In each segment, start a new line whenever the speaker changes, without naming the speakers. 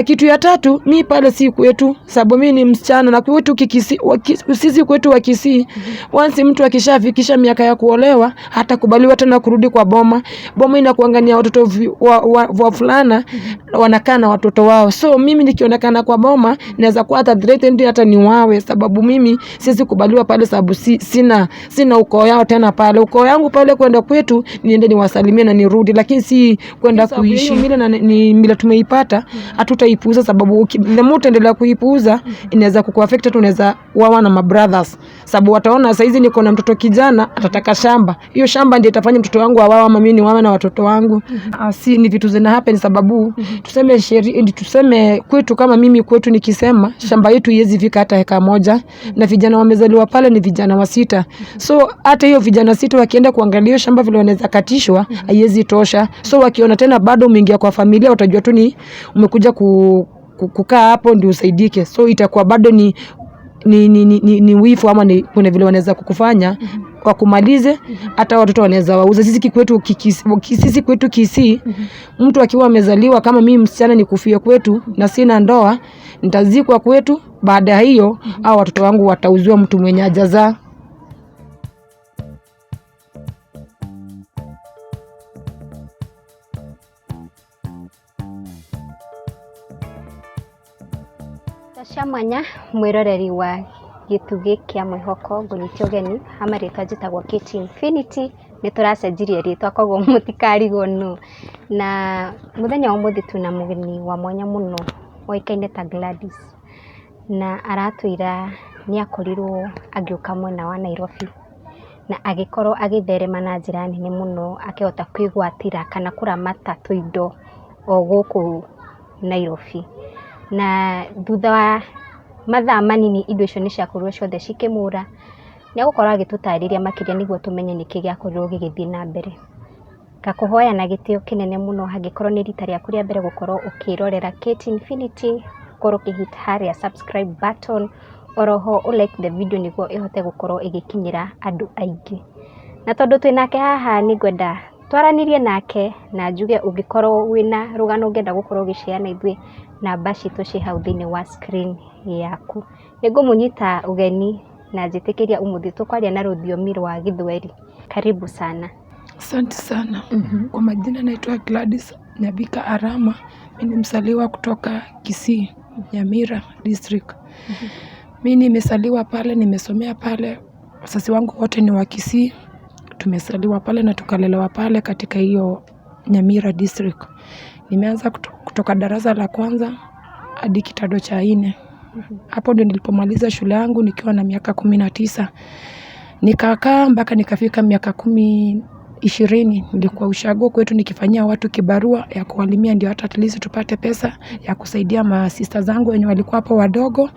Kitu ya tatu, mi pale si kwetu, sababu mi ni msichana na kwetu Kikisii, sisi kwetu wa Kisii, once mtu akishafikisha miaka ya kuolewa hatakubaliwa tena kurudi kwa boma. Boma inakuangania watoto wavulana wanakaa na watoto wao. So mimi nikionekana kwa boma naweza kuwa hata threatened, hata niwawe, sababu mimi siwezi kubaliwa pale, sababu sina ukoo yao tena pale. Ukoo yangu pale kwenda kwetu niende niwasalimie na nirudi, lakini si kwenda kuishi. Mila na ni mila tumeipata, hatutaipuuza sababu the more utaendelea kuipuuza inaweza kukuaffect, hata unaweza wawa na mabrothers, sababu wataona saizi niko na mtoto kijana atataka shamba, hiyo shamba ndio itafanya mtoto wangu awawe ama mimi niwawe na watoto wangu. Si ni vitu zina happen sababu tuseme sheria, tuseme kwetu, kama mimi kwetu nikisema shamba yetu haiwezi fika hata eka moja, na vijana wamezaliwa pale ni vijana wa 6. So hata hiyo vijana 6 wakienda kuangalia hiyo shamba vile wanaweza katishwa, haiwezi tosha. So wakiona tena bado umeingia kwa familia, watajua tu ni umekuja kukaa hapo ndio usaidike. So itakuwa bado ni wifu ama ni kuna vile wanaweza kukufanya wakumalize, hata watoto wanaweza wauza. Sisi kwetu sisi kwetu Kisii, mtu akiwa amezaliwa kama mimi msichana nikufie kwetu na sina ndoa, nitazikwa kwetu. Baada ya hiyo hao watoto wangu watauziwa mtu mwenye hajazaa.
Cia mwanya mwiroreri wa gĩtugĩ kĩa mwĩhoko, ngũnyite ũgeni ha marĩtwa njĩtagwo Kate Infinity, nĩ tũracenjirie rĩtwa koguo mũtikarigwo nũ. Na mũthenya wa ũmũthĩ twĩna mũgeni wa mwanya mũno ũĩkaine ta Gladys, na aratwĩra nĩ akorirwo agĩũka mwena wa Nairobi na agĩkorwo agĩtherema na njĩra nene mũno, akĩhota kwĩgwatĩra kana kũramata tũindo o gũkũ Nairobi. Na thutha wa mathaa manini indo icio nĩ ciakorirwo ciothe cikĩmũra. Nĩ egũkorwo agĩtũtarĩria makĩria nĩguo tũmenye nĩkĩ gĩakorirwo gĩgĩthiĩ na mbere. Ngakũhoya na gĩtĩo kĩnene mũno, angĩkorwo nĩ rita rĩaku rĩa mbere gũkorwo ũkĩrorera Kate Infinity, ũkorwo ũkĩhit harĩa subscribe button, oroho ũ like the video nĩguo ĩhote gũkorwo ĩgĩkinyĩra andũ aingĩ. Na tondũ twĩnake haha nĩ ngwenda twaranĩrie nake na njuge ũngĩkorwo wĩna rũgano ũngĩenda gũkorwo ũgĩshare na ithuĩ, namba citũ ciĩ hau thĩinĩ wa screen yaku. Nĩ ngũmũnyita ũgeni na njĩtĩkĩria ũmũthĩ tũkwaria na rũthiomi rwa Gĩthweri. Karibu sana.
Asante sana. Kwa majina naitwa Gladys Nyabika Arama. Mimi ni msaliwa kutoka Kisii, Nyamira district. Mimi nimesaliwa pale, nimesomea pale. Wazazi wangu wote ni wa Kisii. Tumesaliwa pale na tukalelewa pale katika hiyo Nyamira district. Nimeanza kutoka darasa la kwanza hadi kidato cha 4. Hapo ndio nilipomaliza shule yangu nikiwa na miaka 19. Nikakaa mpaka nikafika miaka 20. Nilikuwa ushago kwetu nikifanyia watu kibarua ya kuwalimia, ndio hata at least tupate pesa ya kusaidia masista zangu wenye walikuwa hapo wadogo,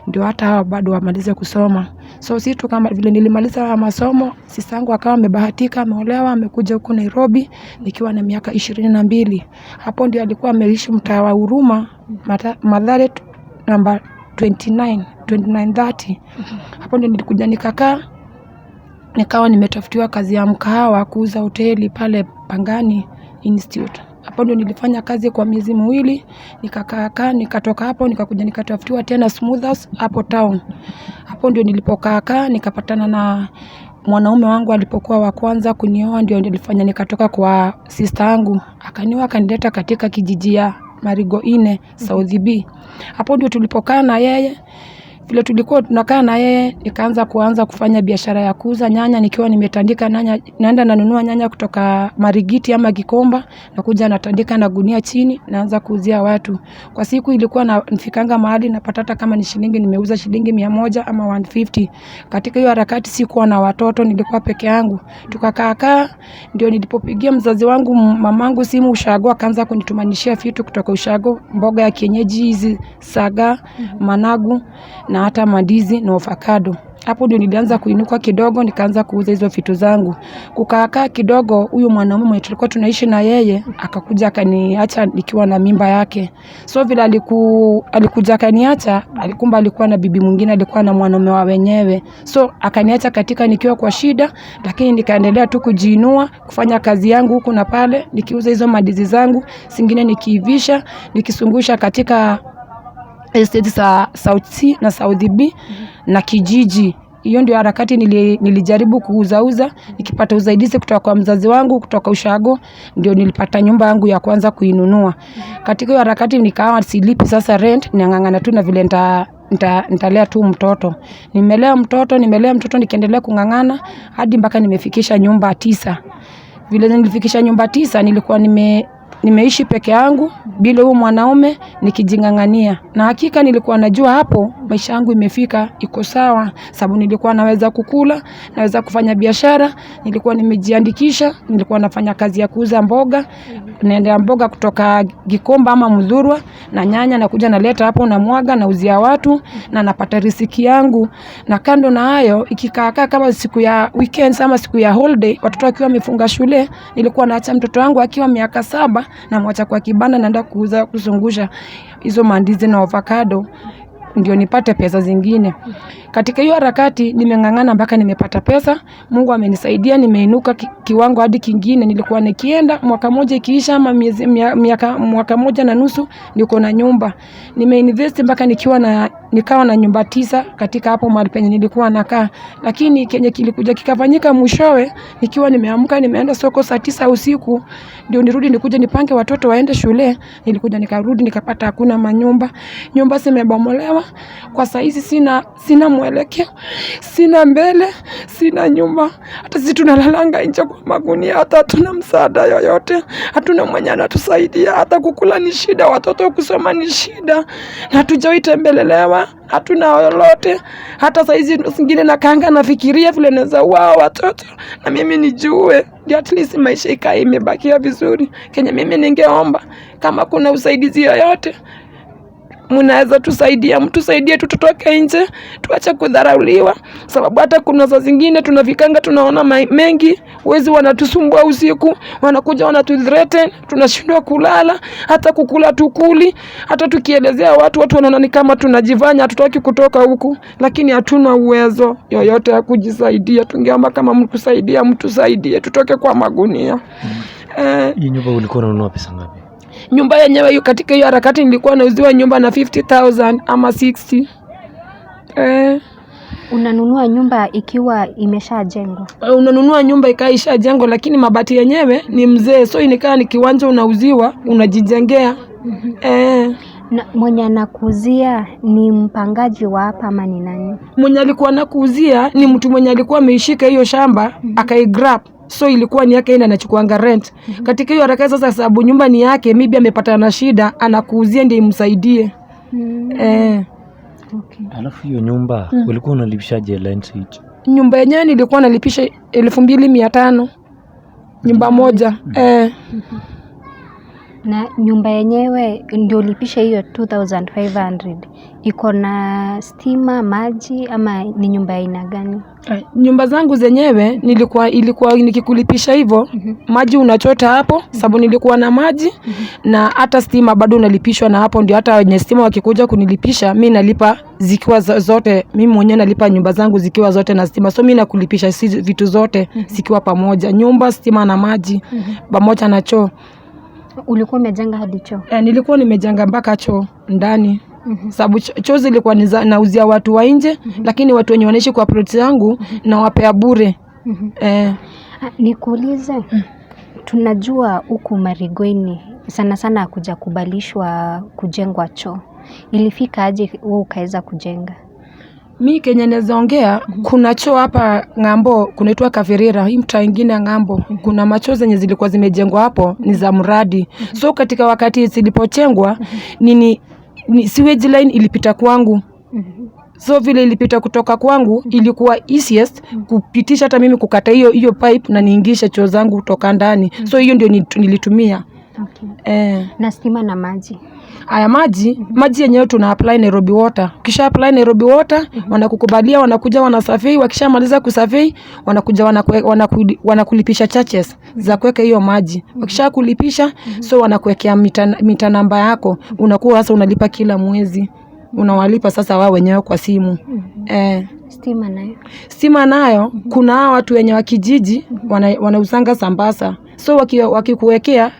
ndio hata hawa bado wamalize kusoma. So si tu kama vile nilimaliza masomo, sister yangu akawa amebahatika, ameolewa, amekuja huku Nairobi nikiwa na miaka 22. Hapo ndio alikuwa ameishi mtaa wa Huruma, Mathare namba 29, 2930. Hapo ndio nilikuja nikakaa, nikawa nimetafutiwa kazi ya mkahawa kuuza hoteli pale Pangani Institute. Hapo ndio nilifanya kazi kwa miezi miwili, nikakaa, nikatoka hapo nikakuja nikatafutiwa tena Smoothers hapo town. Hapo ndio nilipokaa, nikapatana na mwanaume wangu alipokuwa wa kwanza kunioa, ndio nilifanya nikatoka kwa sister yangu, akanioa akanileta katika kijiji ya Marigo 4 South B. Hapo ndio tulipokaa na yeye. Vile tulikuwa tunakaa na yeye, nikaanza kuanza kufanya biashara ya kuuza nyanya, nikiwa nimetandika nyanya, naenda nanunua nyanya kutoka Marigiti ama Gikomba, nakuja natandika na gunia chini, naanza kuuzia watu. Kwa siku ilikuwa nafikanga mahali napata hata kama ni shilingi nimeuza shilingi 100 ama 150. Katika hiyo harakati sikuwa na watoto, nilikuwa peke yangu. Tukakaa kaa, ndio nilipopigia mzazi wangu mamangu simu ushago, akaanza kunitumanishia vitu kutoka ushago, mboga ya kienyeji hizi saga, managu na hata mandizi na avocado. Hapo ndio nilianza kuinuka kidogo, nikaanza kuuza hizo vitu zangu. Kukaakaa kidogo, huyu mwanaume mwenye tulikuwa tunaishi na yeye akakuja akaniacha nikiwa na mimba yake. So vile alikuja akaniacha, alikumba alikuwa na bibi mwingine, alikuwa na mwanaume wa wenyewe. So akaniacha katika nikiwa kwa shida, lakini nikaendelea tu kujiinua, kufanya kazi yangu huku na pale, nikiuza hizo mandizi zangu, zingine nikiivisha, nikisungusha katika estate za South C na South B na kijiji. Hiyo ndio harakati nilijaribu kuuzauza, nikipata usaidizi kutoka kwa mzazi wangu, kutoka ushago, ndio nilipata nyumba yangu ya kwanza kuinunua. Katika hiyo harakati nikawa silipi sasa rent, nang'ang'ana tu na vile nitalea tu mtoto. Nimelea mtoto nikiendelea kung'ang'ana hadi mpaka nimefikisha nyumba 9. Vile nilifikisha nyumba 9 nilikuwa nimeishi peke yangu bila huyo mwanaume, nikijing'ang'ania. Na hakika nilikuwa najua hapo maisha yangu imefika, iko sawa, sababu nilikuwa naweza kukula, naweza kufanya biashara, nilikuwa nimejiandikisha, nilikuwa nafanya kazi ya kuuza mboga, naendea mboga kutoka Gikomba ama Muthurwa na nyanya, nakuja naleta hapo na mwaga, nauzia watu na napata riziki yangu. Na kando na hayo, ikikaa kama siku ya weekends ama siku ya holiday, watoto wakiwa wamefunga shule, nilikuwa naacha mtoto wangu akiwa miaka 7 namwacha kwa kibanda, naenda kuuza, kuzungusha hizo mandizi na avocado ndio nipate pesa zingine. Katika hiyo harakati nimeng'ang'ana mpaka nimepata pesa. Mungu amenisaidia, nimeinuka kiwango hadi kingine. Nilikuwa nikienda mwaka moja ikiisha ama miezi, miaka, mwaka moja na nusu niko na nyumba. Nimeinvest mpaka nikawa na nyumba 9 katika hapo mahali penye nilikuwa nakaa. Lakini kenye kilikuja kikafanyika mwishowe, nikiwa nimeamka nimeenda soko saa 9 usiku ndio nirudi nikuje nipange watoto waende shule, nilikuja nikarudi nikapata hakuna manyumba. Nyumba zimebomolewa. Kwa saa hizi sina mwelekeo, sina mbele, sina nyumba. Hata sisi tunalalanga nje kwa magunia, hata hatuna msaada yoyote, hatuna mwenye anatusaidia, hata kukula ni shida, watoto kusoma ni shida, na hatujawahi tembelelewa, hatuna lolote. Hata saa hizi zingine nakaanga nafikiria vile naweza ua watoto na mimi nijue, ndio at least maisha ikae imebakia vizuri. Kenye mimi ningeomba kama kuna usaidizi yoyote mnaweza tusaidia, mtusaidie tu tutoke nje, tuache kudharauliwa, sababu hata kuna saa zingine tunafikanga tunaona mengi, wezi wanatusumbua usiku, wanakuja wanatuthreaten, tunashindwa kulala, hata kukula tukuli, hata tukielezea watu, watu wanaona ni kama tunajifanya hatutaki kutoka huku, lakini hatuna uwezo yoyote ya kujisaidia. Tungeomba kama mkusaidia, mtusaidie tutoke kwa magunia.
Hii nyumba ulikuwa unanunua pesa ngapi?
Nyumba yenyewe hiyo, katika hiyo harakati nilikuwa nauziwa nyumba na 50,000 ama 60.
Unanunua nyumba ikiwa imeshajengwa?
Unanunua nyumba ikaa ishajengwa, lakini mabati yenyewe ni mzee, so inikaa ni kiwanja unauziwa, unajijengea.
Na mwenye anakuuzia ni mpangaji wa hapa ama ni nani?
Mwenye alikuwa anakuuzia ni mtu mwenye alikuwa ameishika hiyo shamba, akaigrab. So ilikuwa ni yake, yeye anachukuanga rent. Katika hiyo harakati sasa, sababu nyumba ni yake, maybe amepata na shida, anakuuzia ndio imsaidie.
Okay.
Alafu hiyo nyumba ulikuwa unalipishaje rent hicho?
Nyumba yenyewe nilikuwa nalipisha 2,500 nyumba moja.
Na nyumba yenyewe ndio ulipisha hiyo 2,500. Iko na stima, maji ama ni nyumba aina gani?
Nyumba zangu zenyewe ilikuwa nikikulipisha hivyo, maji unachota hapo, sababu nilikuwa na maji, na hata stima bado unalipishwa na hapo, ndio hata wenye stima wakikuja kunilipisha, mi nalipa zikiwa zote, mimi mwenyewe nalipa nyumba zangu zikiwa zote na stima. So mi nakulipisha si vitu zote zikiwa pamoja, nyumba, stima na maji, pamoja na choo.
Ulikuwa umejenga hadi choo?
Nilikuwa nimejenga mpaka choo ndani. Sababu choo zilikuwa ni nauzia watu wa nje, lakini watu wenye wanaishi kwa plot yangu nawapea bure.
Nikuulize, tunajua huku Mariguini sana sana hakujakubalishwa kujengwa choo. Ilifika aje wewe ukaweza kujenga?
Mi kenye naweza ongea, kuna choo hapa ng'ambo kunaitwa Kafirira, hii mtaa ingine ng'ambo. Kuna machoo zenye zilikuwa zimejengwa hapo ni za mradi. So katika wakati zilipojengwa, sewage line ilipita kwangu. So vile ilipita kutoka kwangu, ilikuwa easiest kupitisha hata mimi kukata hiyo pipe na niingishe choo zangu kutoka ndani. So hiyo ndio nilitumia.
Okay.
Eh.
Na stima na maji?
Aya, maji, maji yenyewe tuna apply Nairobi Water. Ukisha apply Nairobi Water, wanakukubalia, wanakuja wanasurvey, wakishamaliza kusurvey, wanakuja wanakulipisha charges za kuweka hiyo maji. Wakishakulipisha, so wanakuwekea mita namba yako, unakuwa sasa unalipa kila mwezi. Unawalipa sasa wao wenyewe kwa simu. Eh.
Stima nayo?
Stima nayo, kuna hawa watu wenye wa kijiji wanauzanga sambaza. So wakikuwekea,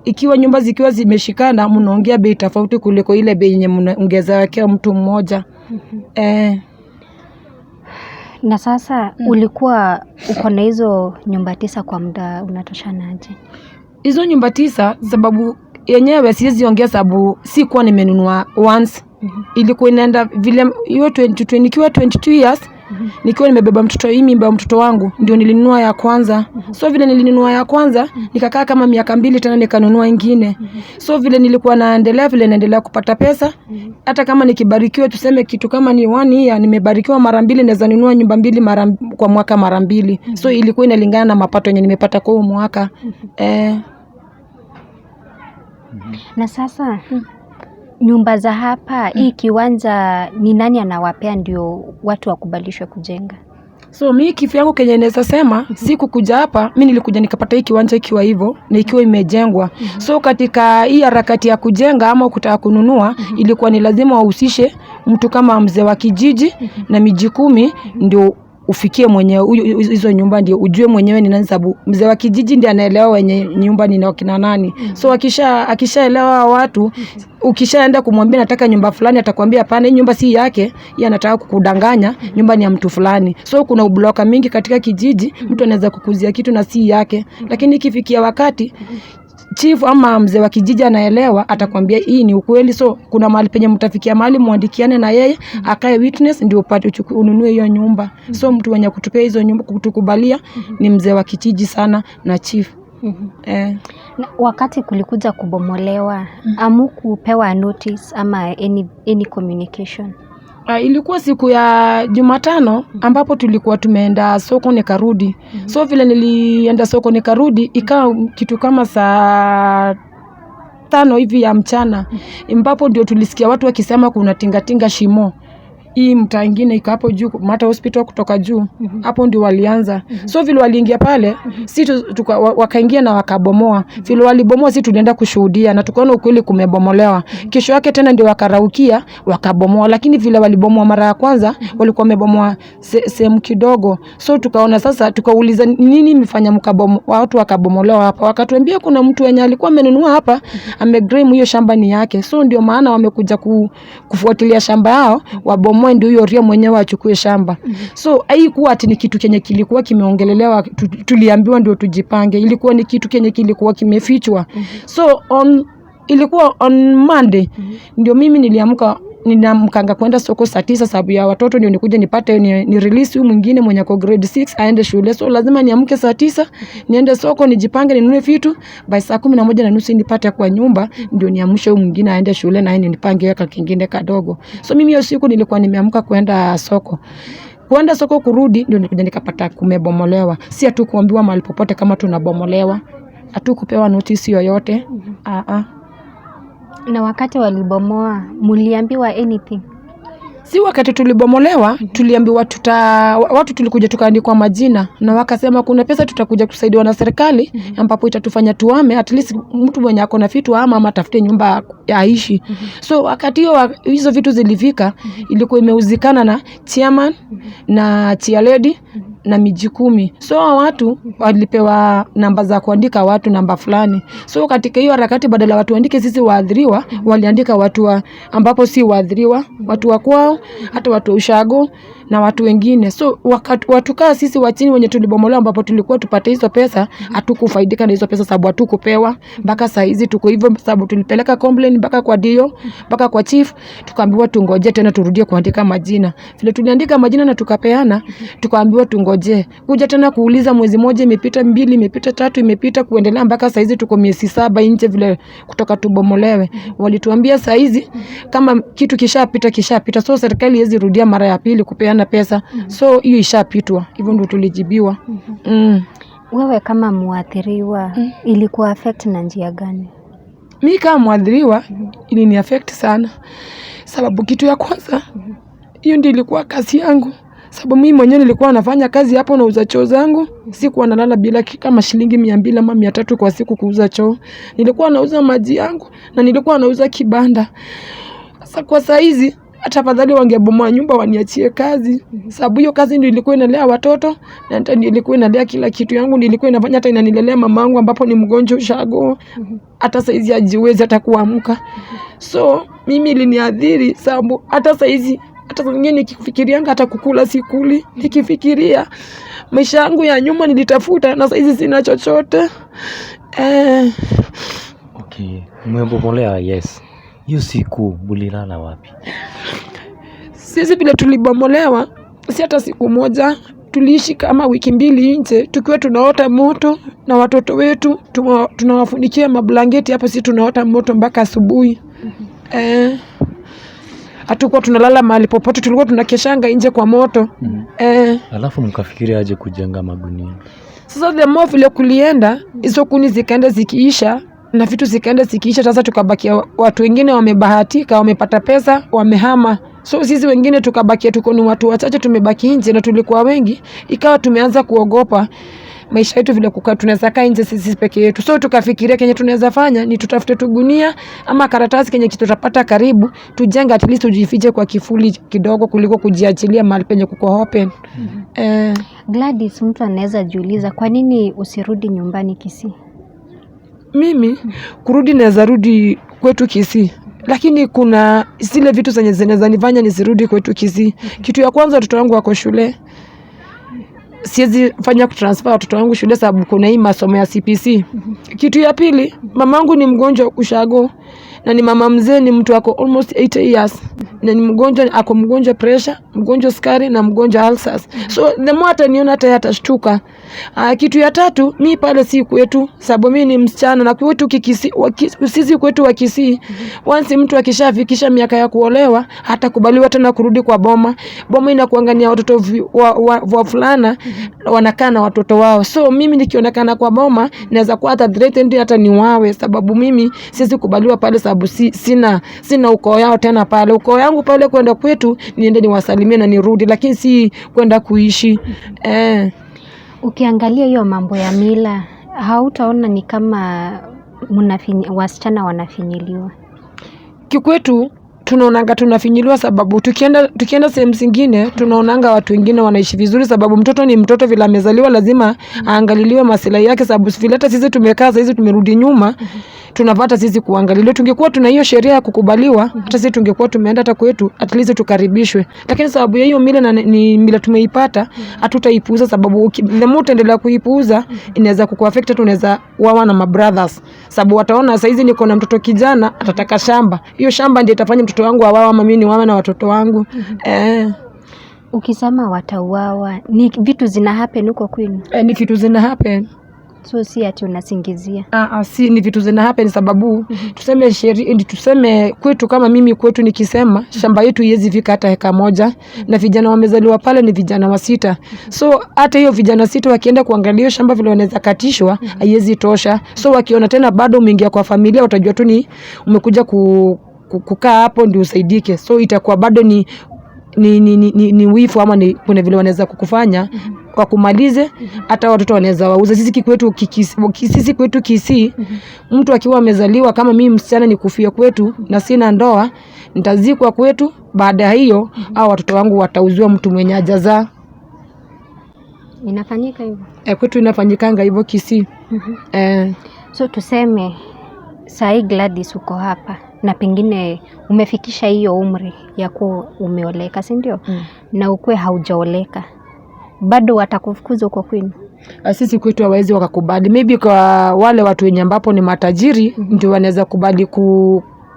ikiwa nyumba zikiwa zimeshikana, mnaongea bei tofauti kuliko ile bei yenye ungeweza wekea mtu mmoja. Eh.
Na sasa ulikuwa uko na hizo nyumba 9 kwa muda unatoshanaje?
Hizo nyumba 9 sababu yenyewe siwezi ongea sababu sikuwa nimenunua once. Ilikuwa inaenda vile hiyo 22, nikiwa 22 years, nikiwa nimebeba mtoto, hii mimba ya mtoto wangu ndio nilinunua ya kwanza. So vile nilinunua ya kwanza, nikakaa kama miaka 2 tena nikanunua ingine. So vile nilikuwa naendelea, vile naendelea kupata pesa, hata kama nikibarikiwa tuseme kitu kama ni 1 year, nimebarikiwa mara 2, naweza nunua nyumba 2 mara kwa mwaka mara 2. So ilikuwa inalingana na mapato yenye nimepata kwa huo mwaka.
Na sasa nyumba za hapa, hii kiwanja ni nani anawapea ndio watu wakubalishwe kujenga?
So mi kivyangu kenye naweza sema, siku kuja hapa, mi nilikuja nikapata hii kiwanja ikiwa hivyo na ikiwa imejengwa. So katika hii harakati ya kujenga ama kutaka kununua, ilikuwa ni lazima wahusishe mtu kama mzee wa kijiji na miji 10 ndio ufikie mwenyewe hizo nyumba, ndio ujue mwenyewe ni nani, sababu mzee wa kijiji ndiye anaelewa wenye nyumba ni kina nani. So akishaelewa watu, ukishaenda kumwambia nataka nyumba fulani, atakwambia hapana, hii nyumba si yake, yeye anataka kukudanganya, nyumba ni ya mtu fulani. So kuna ubloka mingi katika kijiji, mtu anaweza kukuzia kitu na si yake. Lakini ikifikia wakati chief ama mzee wa kijiji anaelewa, atakwambia hii ni ukweli. So kuna mahali penye mtafikia mahali muandikiane na yeye, akae witness ndio upate ununue hiyo nyumba. So mtu mwenye kutupea hizo nyumba, kutukubalia ni mzee wa kijiji sana na chief.
Na wakati kulikuja kubomolewa, hamukupewa notice ama any communication?
Ilikuwa siku ya Jumatano ambapo tulikuwa tumeenda soko nikarudi. So vile nilienda soko nikarudi, ikawa kitu kama saa 5 hivi ya mchana, ambapo ndio tulisikia watu wakisema kuna tingatinga shimo. Hii mtaa ingine iko hapo juu, Mater Hospital kutoka juu. Hapo ndio walianza. So vile waliingia pale, si wakaingia na wakabomoa. Vile walibomoa, si tulienda kushuhudia na tukaona ukweli kumebomolewa. Kesho yake tena ndio wakaraukia wakabomoa, lakini vile walibomoa mara ya kwanza, walikuwa wamebomoa sehemu kidogo. So tukaona sasa, tukauliza nini imefanya watu wakabomolewa hapa. Wakatuambia kuna mtu mwenye alikuwa amenunua hapa, ameclaim hiyo shamba ni yake. So ndio maana wamekuja kufuatilia shamba yao, wabomoe ndio huyo Ria mwenyewe achukue shamba. So haikuwa ati ni kitu kenye kilikuwa kimeongelelewa, tuliambiwa ndio tujipange. Ilikuwa ni kitu kenye kilikuwa kimefichwa. So ilikuwa on Monday ndio mimi niliamka, ninaamkanga kwenda soko saa 9 sababu ya watoto, ndio nikuje nipate ni release huyu mwingine mwenye ako grade 6 aende shule. So lazima niamke saa 9 niende soko nijipange ninunue vitu by saa 11:30 nipate kwa nyumba, ndio niamshe huyu mwingine aende shule na yeye nipange yaka kingine kadogo. So mimi hiyo siku nilikuwa nimeamka kwenda soko. Kwenda soko kurudi ndio nilikuja nikapata kumebomolewa. Si hatukuambiwa mahali popote kama tunabomolewa. Hatukupewa notice yoyote.
Na wakati walibomoa, muliambiwa anything?
Si wakati tulibomolewa, tuliambiwa watu tulikuja tukaandikwa majina na wakasema kuna pesa tutakuja kusaidiwa na serikali ambapo itatufanya tuame, at least mtu mwenye ako na vitu ama atafute nyumba aishi. So wakati hiyo hizo vitu zilifika, ilikuwa imeuzikana na chairman na chair lady na miji 10. So hao watu walipewa namba za kuandika watu namba fulani. So katika hiyo harakati badala watu waandike sisi waathiriwa, waliandika watu wa, ambapo si waathiriwa, watu wa kwao, hata watu wa ushago na watu wengine. So watu kaa sisi wa chini wenye tulibomolewa ambapo tulikuwa tupate hizo pesa, hatukufaidika na hizo pesa sababu hatukupewa. Mpaka saa hizi tuko hivyo sababu tulipeleka complaint mpaka kwa DO, mpaka kwa chief, tukaambiwa tungoje tena turudie kuandika majina. Vile tuliandika majina na tukapeana, tukaambiwa tungoje. Kuja tena kuuliza mwezi moja imepita, 2 imepita, 3 imepita, kuendelea mpaka saa hizi tuko miezi 7 nje vile kutoka tubomolewe. Walituambia saa hizi kama kitu kishapita kishapita, so serikali haiwezi rudia mara ya pili kupeana pesa. So hiyo ishapitwa. Hivyo ndio tulijibiwa.
Wewe kama muathiriwa, ilikuwa affect na njia gani?
Mi kama mwadhiriwa ilini affect sana, sababu kitu ya kwanza hiyo ndio ilikuwa kazi yangu, sababu mimi mwenyewe nilikuwa nafanya kazi hapo, nauza choo zangu. Sikuwa nalala bila kama shilingi 200 ama 300 kwa siku kuuza choo. Nilikuwa nauza maji yangu na nilikuwa nauza kibanda. Sasa kwa saa hizi hata afadhali wangebomoa nyumba waniachie kazi, sababu hiyo kazi ndio ilikuwa inalea watoto na hata ndio ilikuwa inalea kila kitu yangu, ndio ilikuwa inafanya hata inanilelea mamangu ambapo ni mgonjwa ushago, hata saizi hajiwezi hata kuamka. So mimi iliniadhiri, sababu hata saizi hata saa zingine nikifikirianga hata kukula sikuli, nikifikiria maisha yangu ya nyuma nilitafuta na saizi sina chochote.
Okay, umebomolea, yes. Hiyo siku mulilala wapi?
Sisi vile tulibomolewa, si hata siku moja, tuliishi kama wiki 2 nje tukiwa tunaota moto na watoto wetu tunawafunikia mablanketi hapo, si tunaota moto mpaka asubuhi. Hatukuwa tunalala mahali popote, tulikuwa tunakeshanga nje kwa moto.
Alafu mkafikiria aje kujenga magunia?
Sasa the more vile kulienda, hizo kuni zikaenda zikiisha na vitu zikaenda zikiisha. Sasa tukabakia watu wengine wamebahatika, wamepata pesa, wamehama. So sisi wengine tukabakia tuko ni watu wachache tumebaki nje, na tulikuwa wengi, ikawa tumeanza kuogopa maisha yetu vile kukaa, tunaweza kaa nje sisi peke yetu. So tukafikiria kenye tunaweza fanya ni tutafute tu gunia ama karatasi kenye tutapata karibu, tujenge at least tujifiche kwa kifuli kidogo kuliko kujiachilia mahali penye kuko open.
Gladys, mtu anaweza jiuliza kwa nini usirudi nyumbani Kisii?
Mimi kurudi naweza rudi kwetu Kisii, lakini kuna zile vitu zenye zinaweza nifanya nisirudi kwetu Kisii. Kitu ya kwanza, watoto wangu wako shule, siwezi fanya kutransfer watoto wangu shule sababu kuna hii masomo ya CPC. Kitu ya pili, mamangu ni mgonjwa ushago na ni mama mzee, ni mtu ako almost 80 years na ni mgonjwa, ako mgonjwa pressure, mgonjwa sukari na mgonjwa ulcers. So the more ataniona hata yeye atashtuka. Kitu ya tatu, mi pale si kwetu sababu mi ni msichana na kwetu Kikisii, sisi kwetu wa Kisii, once mtu akishafikisha miaka ya kuolewa hatakubaliwa tena kurudi kwa boma. Boma inakuangania watoto wavulana wanakaa na watoto wao. So mimi nikionekana kwa boma naweza kuwa hata threatened hata niwawe, sababu mimi siwezi kubaliwa pale sababu sina ukoo yao tena pale. Ukoo yangu pale kwenda kwetu niende niwasalimie na nirudi, lakini si kwenda kuishi.
Ukiangalia hiyo mambo ya mila, hautaona ni kama wasichana wanafinyiliwa?
Kikwetu tunaonanga tunafinyiliwa, sababu tukienda sehemu zingine tunaonanga watu wengine wanaishi vizuri, sababu mtoto ni mtoto, vile amezaliwa lazima aangaliliwe maslahi yake, sababu vile hata sisi tumekaa saizi tumerudi nyuma, tunapata sisi kuangaliliwa. Tungekuwa tuna hiyo sheria ya kukubaliwa, hata sisi tungekuwa tumeenda hata kwetu at least tukaribishwe, lakini sababu ya hiyo mila na ni mila tumeipata, hatutaipuuza, sababu the more utaendelea kuipuuza inaweza kukuaffect, hata unaweza wawa na mabrothers, sababu wataona saizi niko na mtoto kijana atataka shamba, hiyo shamba ndio itafanya mtoto wangu awawe ama mimi niwawe na watoto wangu.
Ukisema watauawa, ni vitu zina happen huko kwenu?
Ni vitu zina happen.
So si ati unasingizia?
Si ni vitu zina happen, sababu tuseme sheria, tuseme kwetu kama mimi kwetu nikisema shamba yetu haiwezi fika hata eka 1, na vijana wamezaliwa pale ni vijana wa 6. So hata hiyo vijana 6 wakienda kuangalia shamba vile wanaweza katishwa haiwezi tosha. So wakiona tena bado umeingia kwa familia watajua tu ni umekuja kukaa hapo ndio usaidike. So itakuwa bado ni wifu ama ni kuna vile wanaweza kukufanya wakumalize, hata watoto wanaweza wauza. Sisi kwetu sisi kwetu Kisii, mtu akiwa amezaliwa kama mimi msichana nikufia kwetu na sina ndoa, nitazikwa kwetu. Baada ya hiyo hao watoto wangu watauziwa mtu mwenye hajazaa.
Inafanyika hivyo?
Kwetu inafanyikanga hivyo Kisii.
So tuseme sahi Gladys uko hapa na pengine umefikisha hiyo umri ya kuwa umeoleka, si ndio? Na ukuwe haujaoleka, bado watakufukuza huko kwenu?
Sisi kwetu hawawezi wakakubali. Maybe kwa wale watu wenye ambapo ni matajiri ndio wanaweza kubali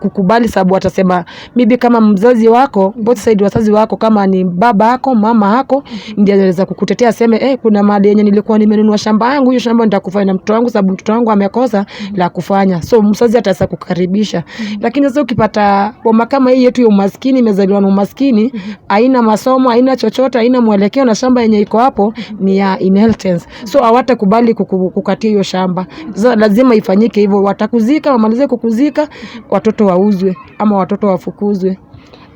kukubali, sababu watasema maybe kama mzazi wako, both side wazazi wako, kama ni baba yako mama yako, ndiye anaweza kukutetea aseme kuna mahali yenye nilikuwa nimenunua shamba yangu, hiyo shamba nitakufanya na mtoto wangu sababu mtoto wangu amekosa la kufanya. So mzazi ataweza kukaribisha. Lakini sasa ukipata boma kama hii yetu ya umaskini, imezaliwa na umaskini, haina masomo, haina chochote, haina mwelekeo, na shamba yenye iko hapo ni ya inheritance, so hawatakubali kukatia hiyo shamba. So, lazima ifanyike hivyo, watakuzika, wamalize kukuzika, watoto wauzwe ama watoto wafukuzwe.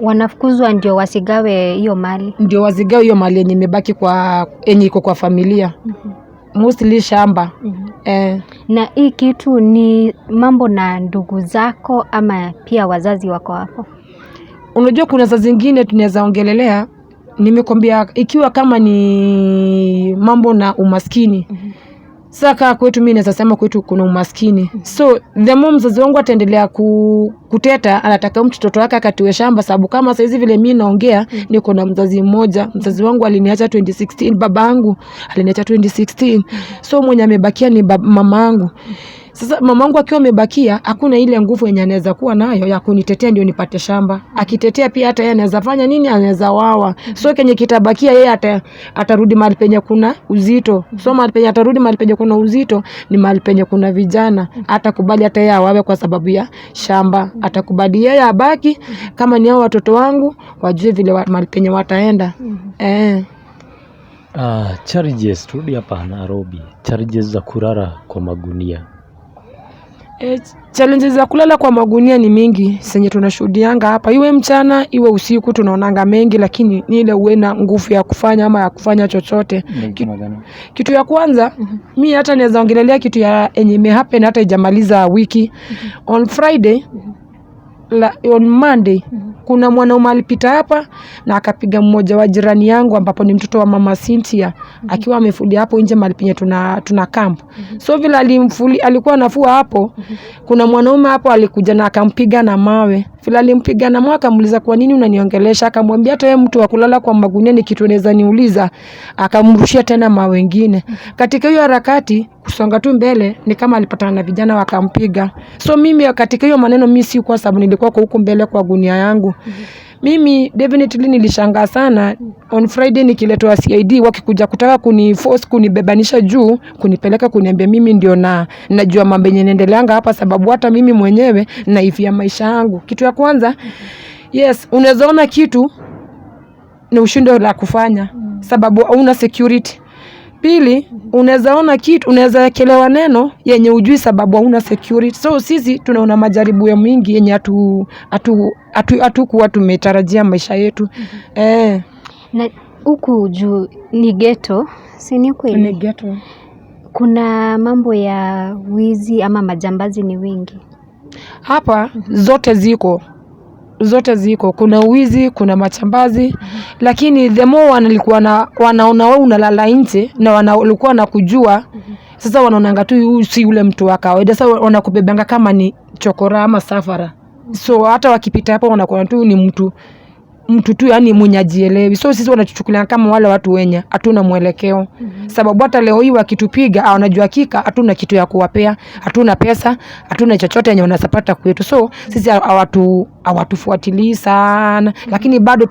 Wanafukuzwa ndio wasigawe hiyo mali.
Ndio wazigawe hiyo mali yenye imebaki kwa yenye iko kwa familia, mostly shamba.
Na hii kitu ni mambo na ndugu zako ama pia wazazi wako hapo?
Unajua kuna saa zingine tunaweza ongelelea, nimekwambia ikiwa kama ni mambo na umaskini. Sasa kaa kwetu, mimi naweza sema kwetu kuna umaskini, so the more mzazi wangu ataendelea kuteta, anataka mtoto wake akatiwe shamba, sababu kama saizi vile mimi naongea, niko na mzazi mmoja. Mzazi wangu aliniacha 2016, baba yangu aliniacha 2016, so mwenye amebakia ni mama yangu. Sasa mamangu akiwa amebakia, hakuna ile nguvu yenye anaweza kuwa nayo ya kunitetea ndio nipate shamba. Akitetea pia hata yeye anaweza fanya nini? Anaweza wawa. So kenye kitabakia yeye atarudi mahali penye kuna uzito. So mahali penye atarudi, mahali penye kuna uzito ni mahali penye kuna vijana. Atakubali hata yeye awawe kwa sababu ya shamba. Atakubali yeye abaki, kama ni hao watoto wangu wajue vile mahali penye wataenda.
Challenges, turudi hapa Nairobi. Challenges za kulala kwa magunia.
Challenges za kulala kwa magunia ni mingi zenye tunashuhudianga hapa, iwe mchana iwe usiku, tunaonanga mengi, lakini ni ile uwe na nguvu ya kufanya ama ya kufanya chochote. Kitu ya kwanza, mi hata naweza ongelelea kitu ya yenye imehappen hata ijamaliza wiki. On Friday on Monday, kuna mwanaume alipita hapa na akapiga mmoja wa jirani yangu, ambapo ni mtoto wa mama Cynthia, akiwa amefulia hapo nje mahali penye tuna camp. So vile alikuwa anafua hapo, kuna mwanaume hapo alikuja na akampiga na mawe. Vile alimpiga na mawe, akamuuliza, "Kwa nini unaniongelesha?" Akamwambia, "Hata wewe mtu wa kulala kwa magunia ni kitu unaweza niuliza?" Akamrushia tena mawe wengine. Katika hiyo harakati kusonga tu mbele, ni kama alipatana na vijana wakampiga. So mimi katika hiyo maneno mimi sikuwa, sababu nilikuwa kwa huku mbele kwa gunia yangu. Mimi definitely nilishangaa sana on Friday nikiletwa CID, wakikuja kutaka kuniforce kunibebanisha juu kunipeleka kuniambia mimi ndio na najua mambo yenye inaendeleanga hapa, sababu hata mimi mwenyewe naifia maisha yangu. Kitu ya kwanza, yes, unaweza ona kitu ni ushindo la kufanya sababu hauna security. Pili, unaweza ona kitu, unaweza ekelewa neno yenye ujui sababu hauna security. So sisi tunaona majaribu ya mingi yenye hatukuwa tumetarajia maisha yetu.
Na huku juu ni ghetto, si ni kweli?
Ni ghetto.
Kuna mambo ya wizi ama majambazi ni wengi?
Hapa zote ziko, zote ziko. Kuna uwizi, kuna machambazi, lakini the more wanalikuwa na wanaona wewe unalala nje na walikuwa na kujua, sasa wanaonanga tu huyu si yule mtu wa kawaida. Sasa wanakubebanga kama ni chokora ama safara. So hata wakipita hapo wanakuona tu ni mtu tu, yani mwenye ajielewi. So sisi wanatuchukulia kama wale watu wenye hatuna mwelekeo. Sababu hata leo hii wakitupiga, wanajua hakika hatuna kitu ya kuwapea, hatuna pesa, hatuna chochote yenye wanasapata kwetu. So sisi hawatufuatilii sana, lakini bado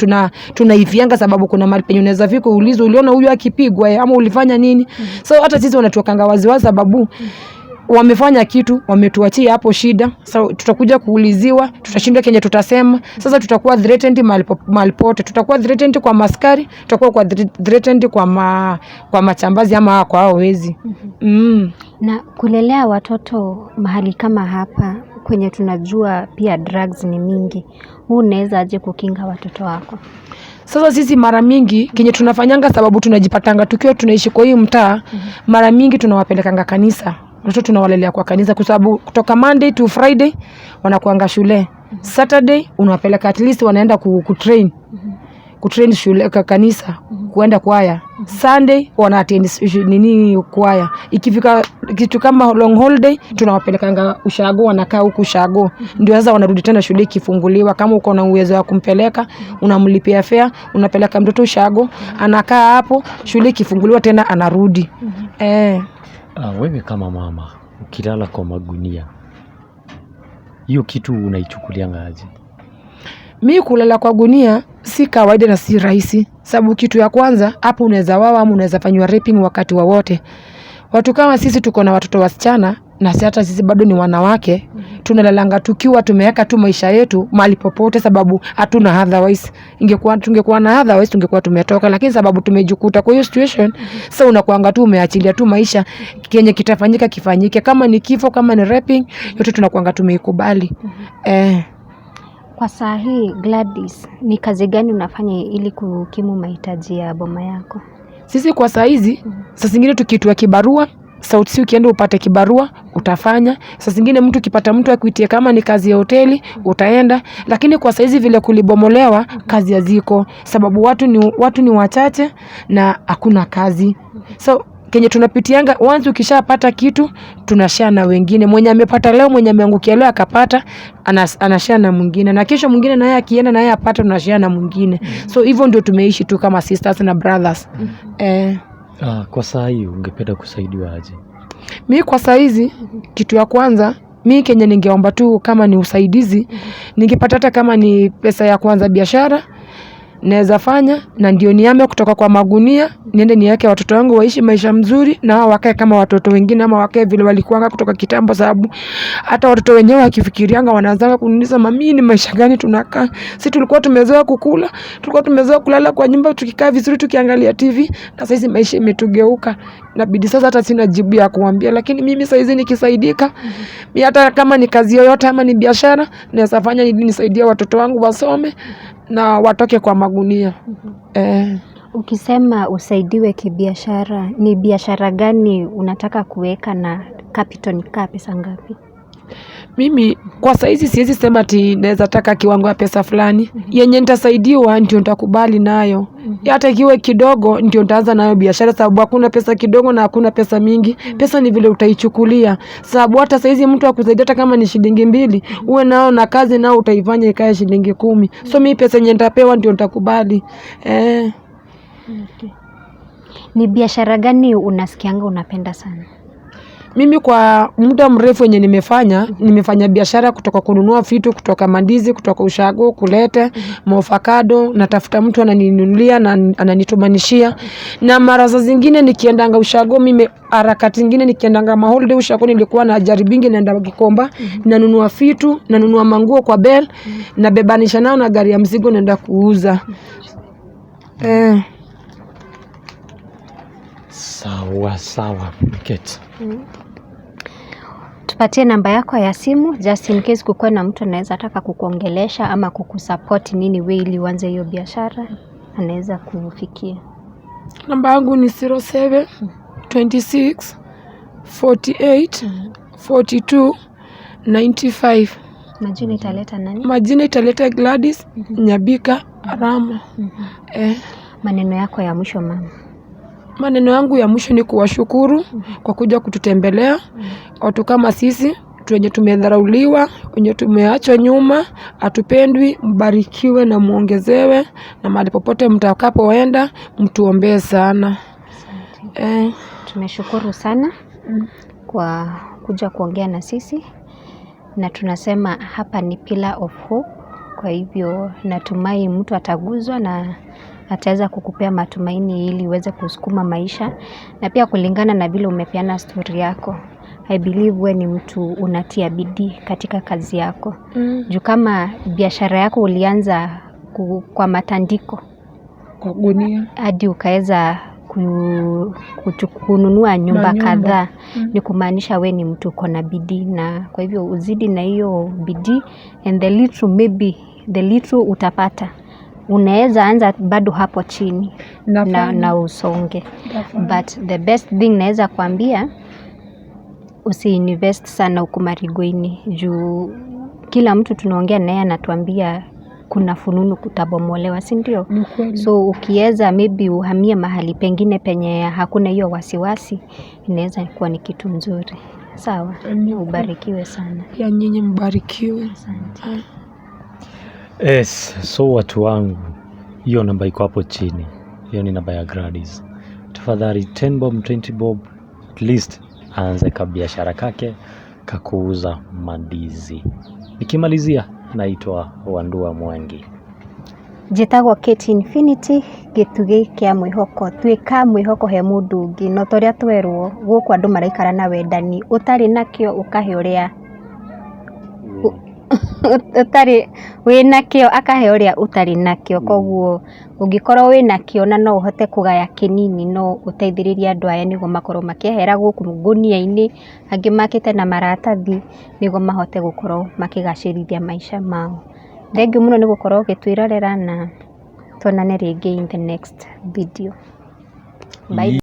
tunaivianga sababu kuna mahali penye unaweza fika uulizwe, uliona huyu akipigwa ama ulifanya nini? So hata sisi wanatuwekanga waziwazi sababu wamefanya kitu, wametuachia hapo shida. So tutakuja kuuliziwa, tutashindwa kenye tutasema. Sasa tutakuwa threatened mahali pote. Tutakuwa threatened kwa maskari, tutakuwa kwa threatened kwa machambazi ama kwa hao wezi.
Na kulelea watoto mahali kama hapa kwenye tunajua pia drugs ni mingi, huu unaweza aje kukinga watoto wako?
Sasa sisi mara mingi kenye tunafanyanga, sababu tunajipatanga tukiwa tunaishi kwa hii mtaa, mara mingi tunawapelekanga kanisa. Watoto tunawalelea kwa kanisa kwa sababu kutoka Monday to Friday wanakuanga shule. Saturday unawapeleka at least wanaenda kutrain. Kutrain shule kanisa, kuenda kwaya. Sunday wana attend nini kwaya. Ikifika kitu kama long holiday tunawapelekanga ushago, wanakaa huku ushago. Ndio sasa wanarudi tena shule ikifunguliwa. Kama uko na uwezo wa kumpeleka, unamlipia fare, unapeleka mtoto ushago, anakaa hapo, shule ikifunguliwa tena anarudi.
Wewe kama mama ukilala kwa magunia, Hiyo kitu unaichukulianga aje?
Mi kulala kwa gunia si kawaida na si rahisi, sababu kitu ya kwanza hapo unaweza wawa ama unaweza fanyiwa raping wakati wowote. Watu kama sisi tuko na watoto wasichana na si hata sisi bado ni wanawake, tunalalanga tukiwa tumeweka tu maisha yetu mahali popote, sababu hatuna otherwise. Ingekuwa tungekuwa na otherwise tungekuwa tumetoka, lakini sababu tumejikuta kwa hiyo situation, sasa unakuanga tu umeachilia tu maisha, kenye kitafanyika kifanyike, kama ni kifo, kama ni raping, yote tunakuanga tumeikubali. Eh.
Kwa saa hii Gladys, ni kazi gani unafanya ili kukimu mahitaji ya boma yako?
Sisi kwa saa hizi, saa zingine tukiitwa kibarua South C, ukienda upate kibarua utafanya. Saa zingine mtu ukipata mtu akuitie kama ni kazi ya hoteli utaenda, lakini kwa saa hizi vile kulibomolewa kazi haziko, sababu watu ni wachache na hakuna kazi. So kenye tunapitianga once ukishapata kitu tunashare na wengine. Mwenye amepata leo, mwenye ameangukia leo akapata, anashare na mwingine, na kesho mwingine naye akienda naye apata, tunashare na mwingine. So hivyo ndio tumeishi tu kama sisters na brothers. Eh.
Kwa saa hii ungependa kusaidiwa aje?
Mi kwa saa hizi kitu ya kwanza mi kenye ningeomba tu kama ni usaidizi, ningepata hata kama ni pesa ya kuanza biashara naweza fanya, na ndio niame kutoka kwa magunia niende niweke watoto wangu waishi maisha mzuri, na wao wakae kama watoto wengine, ama wakae vile walikuanga kutoka kitambo, sababu hata watoto wenyewe wakifikirianga wanaanza kuniuliza, mami, ni maisha gani tunakaa? Si tulikuwa tumezoea kukula, tulikuwa tumezoea kulala kwa nyumba tukikaa vizuri tukiangalia TV, na saizi maisha imetugeuka. Inabidi sasa hata sina jibu ya kuambia, lakini mimi saizi nikisaidika, mi hata kama ni kazi yoyote ama ni biashara naweza fanya ili nisaidie watoto wangu wasome na watoke kwa magunia. Eh.
Ukisema usaidiwe kibiashara, ni biashara gani unataka kuweka na capital ni kaa pesa ngapi?
Mimi kwa saizi siwezi sema ati naweza taka kiwango ya pesa fulani. Yenye nitasaidiwa ndio nitakubali nayo. Hata ikiwa kidogo ndio nitaanza nayo biashara, sababu hakuna pesa kidogo na hakuna pesa mingi. Pesa ni vile utaichukulia, sababu hata saizi mtu akusaidia hata kama ni shilingi 2, uwe nao na kazi nao utaifanya ikae shilingi 10. So mimi pesa yenye nitapewa ndio nitakubali.
Okay. Ni biashara gani unasikianga unapenda sana?
Mimi kwa muda mrefu yenye nimefanya biashara kutoka kununua vitu, kutoka mandizi, kutoka ushago, kulete, maovacado, natafuta mtu ananinunulia na ananitumanishia. Na mara za zingine nikiendanga ushago, mimi harakati zingine nikiendanga maholiday ushago nilikuwa na jaribingi naenda Gikomba, nanunua vitu, nanunua manguo kwa bel, nabebanisha nao na gari ya mzigo naenda kuuza.
Sawa sawa, Kate.
Tupatie namba yako ya simu just in case kukuwe na mtu anaweza taka kukuongelesha ama kukusupport nini wewe ili uanze hiyo biashara, anaweza kufikia.
Namba yangu ni 07 26 48 42 95.
Majina italeta nani?
Majina italeta Gladys Nyabika Arama.
Maneno yako ya mwisho mama?
Maneno yangu ya mwisho ni kuwashukuru kwa kuja kututembelea. Watu kama sisi wenye tumedharauliwa, wenye tumeachwa nyuma, hatupendwi, mbarikiwe na muongezewe, na mahali popote mtakapoenda mtuombee sana.
Tumeshukuru sana kwa kuja kuongea na sisi, na tunasema hapa ni Pillar of Hope. Kwa hivyo natumai mtu ataguzwa na ataweza kukupea matumaini ili uweze kusukuma maisha, na pia kulingana na vile umepeana story yako, I believe we ni mtu unatia bidii katika kazi yako. Juu kama biashara yako ulianza kwa matandiko
kwa gunia
hadi ukaweza kununua nyumba kadhaa, ni kumaanisha we ni mtu uko na bidii, na kwa hivyo uzidi na hiyo bidii, and the little maybe the little utapata. Unaweza anza bado hapo chini na usonge. But the best thing naweza kuambia, usiinvest sana huku Marigoini, juu kila mtu tunaongea naye anatuambia kuna fununu kutabomolewa, si ndio? So ukiweza maybe uhamie mahali pengine penye hakuna hiyo wasiwasi, inaweza kuwa ni kitu nzuri. Sawa, ubarikiwe sana.
Pia nyinyi mbarikiwe.
Asante.
Yes, so watu wangu, hiyo namba iko hapo chini. Hiyo ni namba ya Gladys. Tafadhali 10 bob, 20 bob, at least aanze ka biashara kake kakuuza mandizi. Nikimalizia, naitwa Wandua Mwangi.
Njĩtagwo Kate Infinity, gĩtugĩ kĩa mwĩhoko. Tuĩka mwĩhoko he mũndũ ũngĩ, no ta ũrĩa twerwo gũkũ andũ maraikara na wendani, ũtarĩ nakĩo ũkahe ũrĩa ũtarĩ wĩnakĩo akahe ũrĩa ũtarĩ nakĩo. Koguo ũngĩkorwo wĩnakĩo na no ũhote kũgaya kĩnini, no ũteithĩrĩrie andũ aya nĩguo makorwo makĩehera gũkũ ngũnia-inĩ, angĩ makĩte na maratathi nĩguo mahote gũkorwo makĩgacĩrithia maica mao. Thengiũ mũno nĩ gũkorwo ũgĩtwĩrorera na tuonane rĩngĩ in the next video. Bye.